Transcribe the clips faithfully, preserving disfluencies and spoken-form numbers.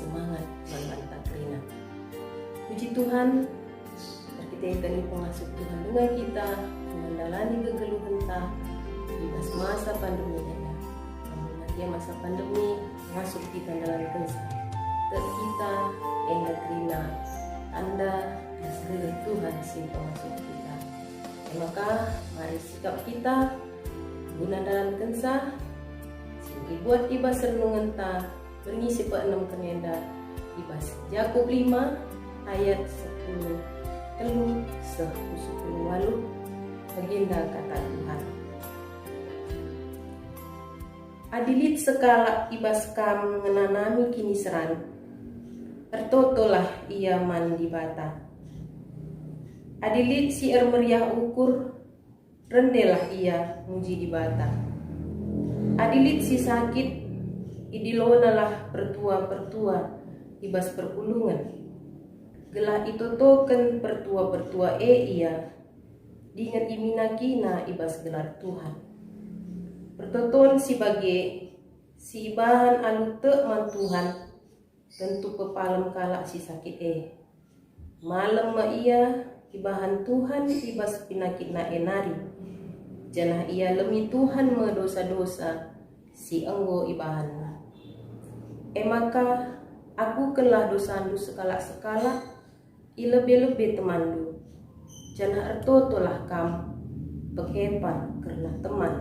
Semangat man banta kerina. Puji Tuhan, erkiteken pengasup Tuhan denga kita mendalani kegeluhenta i bas masa pandemi enda. Amun ia masa pandemi ngasup kita ndalankenca, tek kita enda kerina tanda ras geluh Tuhan si pengasup kita. E maka, mari sikap kita guna ndalankenca si ibuat i bas renungenta berngi si peenemken enda i bas Jakup lima ayat sepuluh telu seh ku sepuluh waluh. Bagenda kata Tuhan. Adi lit sekalak i bas kam ngenanami kiniseran, ertotolah ia man Dibata. Adi lit si ermeriah ukur, rendelah ia muji Dibata. Adi lit si sakit, idilonalah pertua-pertua i bas perpulungen, gelah itotoken pertua-pertua e ia, dingen iminakina i bas gelar Tuhan. Pertoton si bage, si ibahan alu tek man Tuhan, tentu pepalem kalak si sakit e. Malem me ia ibahan Tuhan i bas penakitna e nari, janah ialemi Tuhan me dosa-dosa si enggo ibahanna. E maka, akukenlah dosandu sekalak-sekalak i lebe-lebe temanndu, janah ertotolah kam pekepar kerna teman,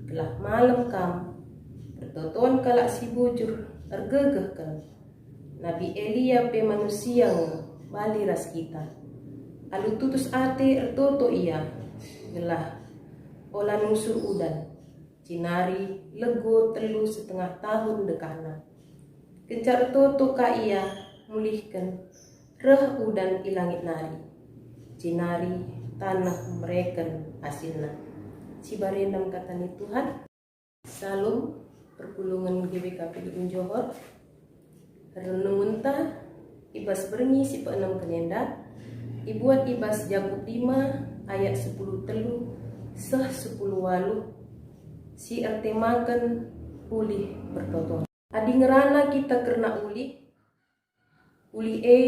gelah malem kam pertoton kalak si bujur ergegehken. Nabi Elia pe manusia nge bali ras kita. Alu tutus ate ertoto ia, gelah ola nusur udan, jenari lego telu setengah tahun dekahna. Kenca ertoto ka ia, mulihken, reh udan i langit nari, jenari taneh mereken hasilna. Si barenda me kata ni Tuhan. Salam, perpulungen G B K P G U Johor. Renungenta i bas berngi si peenemken enda ibuat i bas Jakup lima ayat sepuluh telu seh sepuluh waluh, si ertemaken ulih pertoton. Adi ngerana kita kerna ulih, ulih e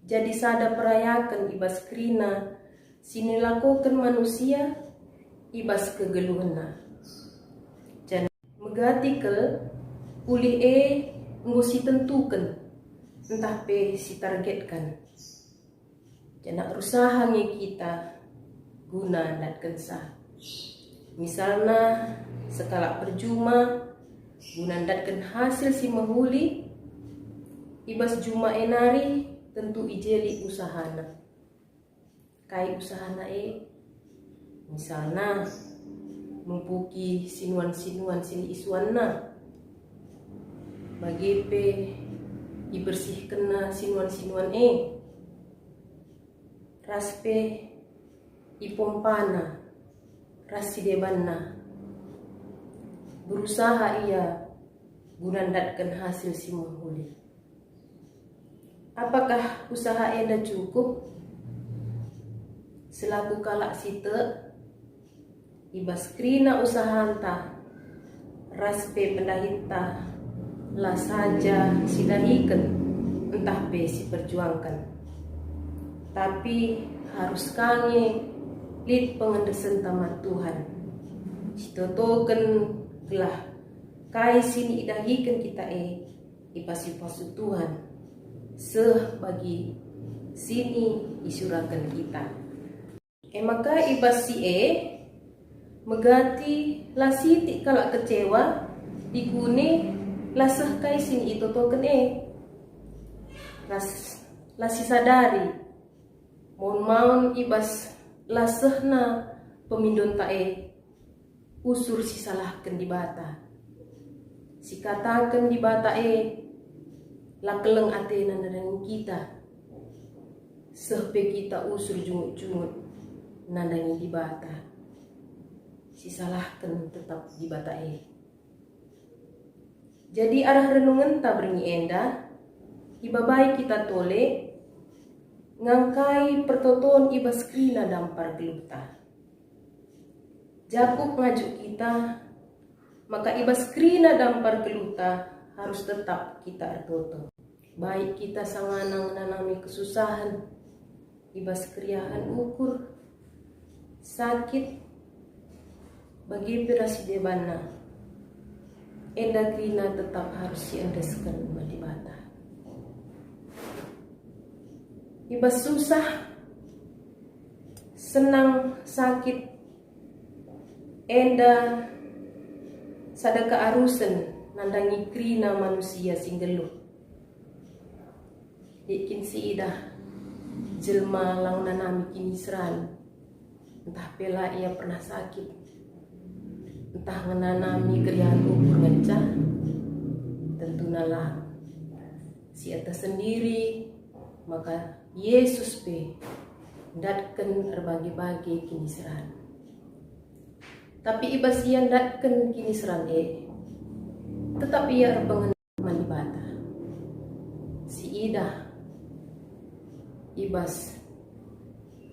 jadi sada perayaken i bas kerina si nilakoken manusia i bas kegeluhenna. Janah megati kal ulih e enggo sitentuken ntah pe sitargetken. Janah erusaha nge kita guna ndatkenca. Misalna, sekalak perjuma guna ndatken hasil si mehuli, i bas juma e nari tentu i je lit usahana. Kai usahana e? Misalna, mumpuki sinuan-sinuan si isuanna, bage pe ibersihkenna sinuan-sinuan e, ras pe ipompana ras si debanna. Berusaha ia guna ndatken hasil si mehuli. Apakah usaha enda cukup? Selaku kalak si tek, i bas kerina usahanta ras pe pendahinta la saja sidahiken ntah pe siperjuangken, tapi harus ka nge lit pengendesenta man Tuhan, sitotoken gelah kai si niidahiken kita e ipasu-pasu Tuhan, seh bagi si niisuraken kita. E maka i bas si e, megati la sitik kalak kecewa, dikune la seh kai si niitotoken e, ras la sisadari maun-maun i bas la sehna pemindonta e. Usur sisalahken Dibata. Sikataken Dibata e la keleng atena nandangi kita, seh pe kita usur jungut-jungut nandangi Dibata. Sisalahken tetap Dibata e. Jadi arah renungenta berngi enda, ibabai kita tole ngangkai pertoton i bas kerina dampar geluhta. Jakup ngajuk kita maka i bas kerina dampar geluhta harus tetap kita ertoto. Baik kita sangana ngenanami kesusahen, i bas keriahen ukur, sakit, bage pe ras si debanna, enda kerina tetap harus siendesken man Dibata. I bas susah, senang, sakit, enda sada kearusen nandangi kerina manusia si nggeluh. Lit kin siidah jelma lang nanami kiniseran, ntah pe la ia pernah sakit, ntah ngenanami keriahen ukur ngenca? Tentuna la. Sieteh sendiri maka Yesus pe ndatken erbage-bage kiniseran. Tapi i bas ia ndatken kiniseran e, tetap ia erpengen man Dibata. Siidah i bas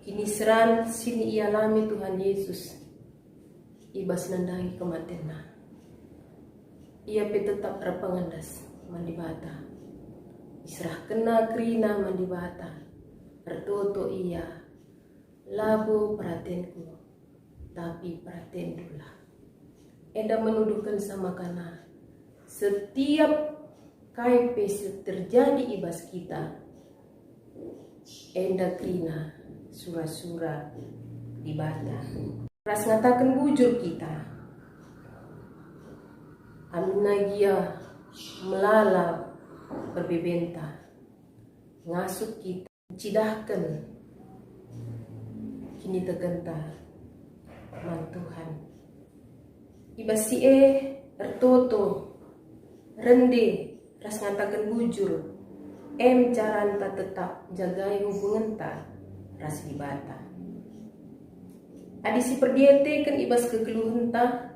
kiniseran si ialami Tuhan Yesus i bas nandangi kematenNa, ia pe tetap erpengendas man Dibata. Iserahkenna kerina man Dibata, ertoto ia, "Labo peratenku, tapi peratenNdulah." Enda menuduhkenca maka setiap kai pe si terjadi i bas kita, enda kerina sura-sura Dibata. Ras ngataken bujur kita, aminna gia melala perbebenta, ngasup kita, ncidahken kinitekenta man Tuhan. I bas si e, ertoto, rende, ras ngataken bujur, em caranta tetap njagai hubungenta ras Dibata. Adi siperdiateken i bas kegeluhenta,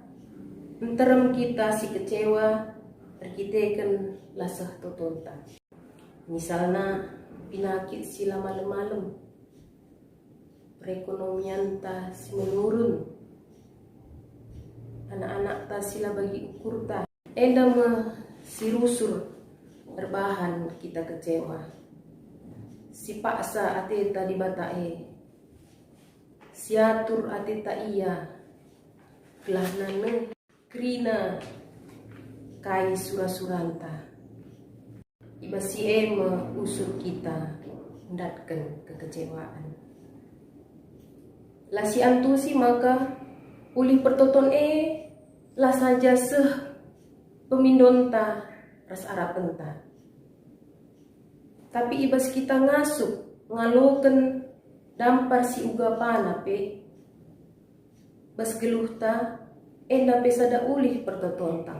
nterem kita si kecewa erkiteken la seh totonta. Misalna, pinakit si la malem-malem, perekonomianta si menurun, anak-anakta si la bagi ukurta, enda me si rusur erbahan kita kecewa. Sipaksa ateta Dibata e, siatur ateta Ia, gelah neh kerina kai sura-suranta. I bas si e me usur kita ndatken kekecewaan. La siantusi maka ulih pertoton e la saja seh pemindonta ras arapenta, tapi i bas kita ngasup ngaloken dampar si uga pana pe, bas geluhta, enda pe sada ulih pertotonta.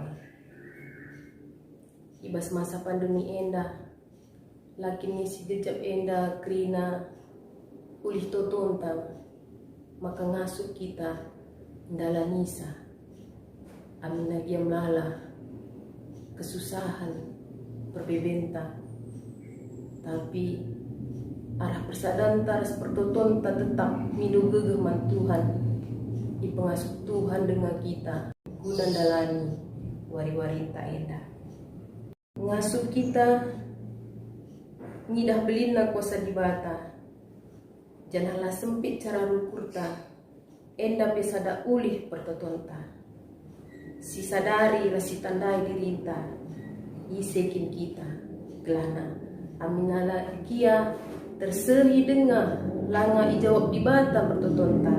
I bas masa pandemi enda, la kin si gejap enda kerina ulih totonta, maka ngasup kita ndalanisa. Aminna gia melala kesusahen, perbebenta, tapi arah persadanta ras pertotonta tetap mindo gegeh man Tuhan, ipengasup Tuhan denga kita guna ndalani wari-warinta enda. Ngasup kita ngidah belinna kuasa Dibata, janah la sempit cara rukurta, enda pe sada ulih pertotonta. Sisadari ras sitandai dirinta, ise kin kita, gelahna aminna la gia tersehi denga langa ijawab Dibata pertotonta,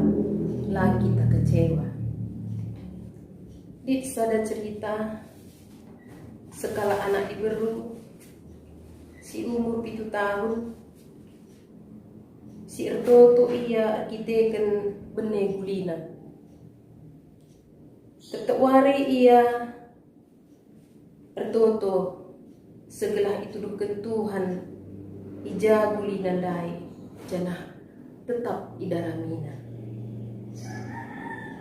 la kita kecewa. Lit sada cerita, sekalak anak diberu si umur pitu tahun, si ertoto ia erkiteken bene gulina. Tep-tep wari ia ertoto, segelah ituduhken Tuhan i ja gulina ndai, janah tetap idaramina.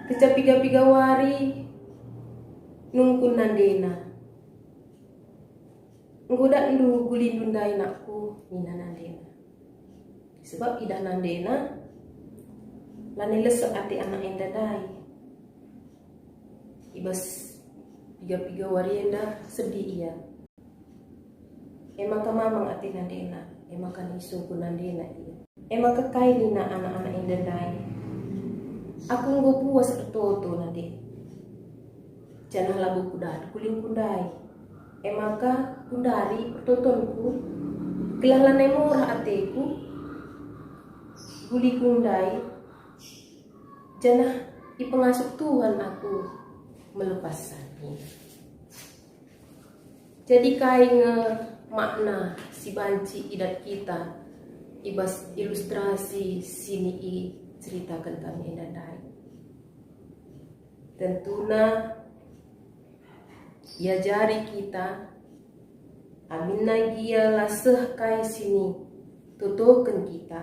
Kenca piga-piga wari nungkun nandena, "Enggo datndu gulindu ndai, nakku," nina nandena. Sebab idah nandena, lanai lesek ate anak enda ndai. I bas piga-piga wari enda sedih ia. E maka mamang ate nandena, e maka nisungkun nandena ia. E maka kai nina anak-anak enda ndai? Aku enggo puas ertoto nande, janah labo kudat gulingku ndai. E maka kundari pertotonku, gelah lanai morah ateku gulingku ndai, janah ipengasup Tuhan aku melepas sani. Jadi kai nge makna si banci idat kita i bas ilustrasi si iceritaken kami enda ndai? Tentuna iajari kita, aminna gia la seh kai si itotoken kita,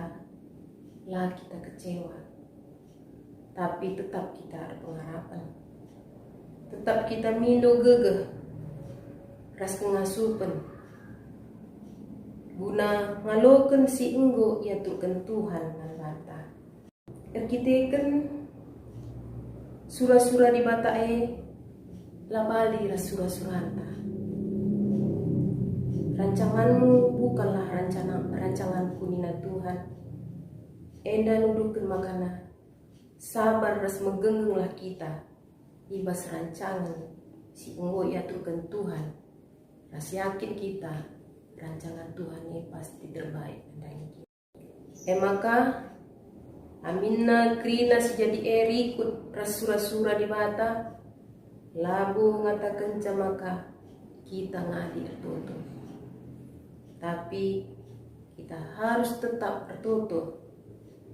la kita kecewa. Tapi tetap kita erpengarapen. Tetap kita mindo gegeh ras pengasupen, guna ngaloken si enggo iaturken Tuhan man banta. Erkiteken sura-sura Dibata e, la bali ras sura-suranta. Rancanganmu bukanlah rancana-, rancanganku, nina Tuhan. Enda nuduhken makana sabar ras megenggenglah kita i bas rancangen si enggo iaturken Tuhan, ras yakin kita rancangan Tuhan e pasti terbaik nandangi kita. E maka, aminna kerina si jadi e rikut ras sura-sura Dibata, labo ngatakenca maka kita ngadi ertoto. Tapi kita harus tetap ertoto.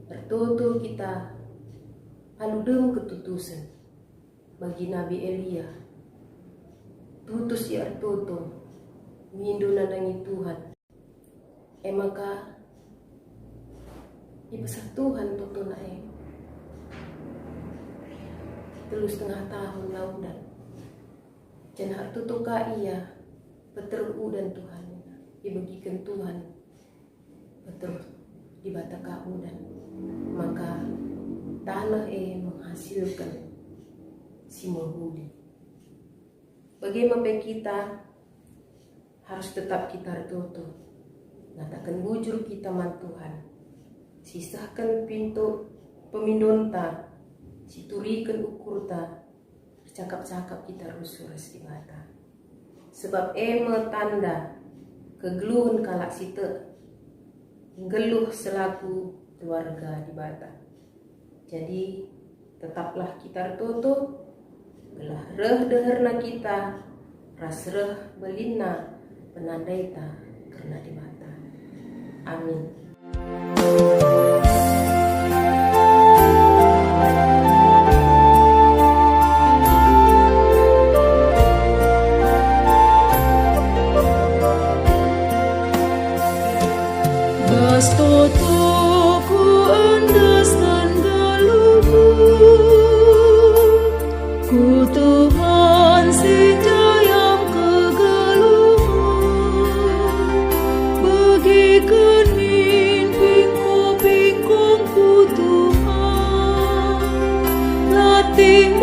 Ertoto kita alu dem ketutusen. Bagi Nabi Elia, tutus ia ertoto, mindo nandangi Tuhan. E maka ipesah Tuhan totona e. Telu setengah tahun la udan. Janah ertoto ka ia, peteruh udan Tuhan, ibegiken Tuhan peteruh Dibata ka udan, maka taneh e menghasilken si mehuli. Bage me pe kita harus tetap kita ertoto, ngataken bujur kita man Tuhan, sisehken pintu pemindonta, situriken ukurta, ercakap-cakap kita rusuh ras Dibata. Sebab e me tanda kegeluhen kalak si tek, nggeluh selaku keluarga Dibata. Jadi, tetaplah kita ertoto, gelah reh deherna kita, ras reh belinna penandaita kerna Dibata. Amin. Bas totoku endesken geluhku, ku Tuhan si njayang kegeluhen. Begiken min pingko-pingkongku Tuhan, latih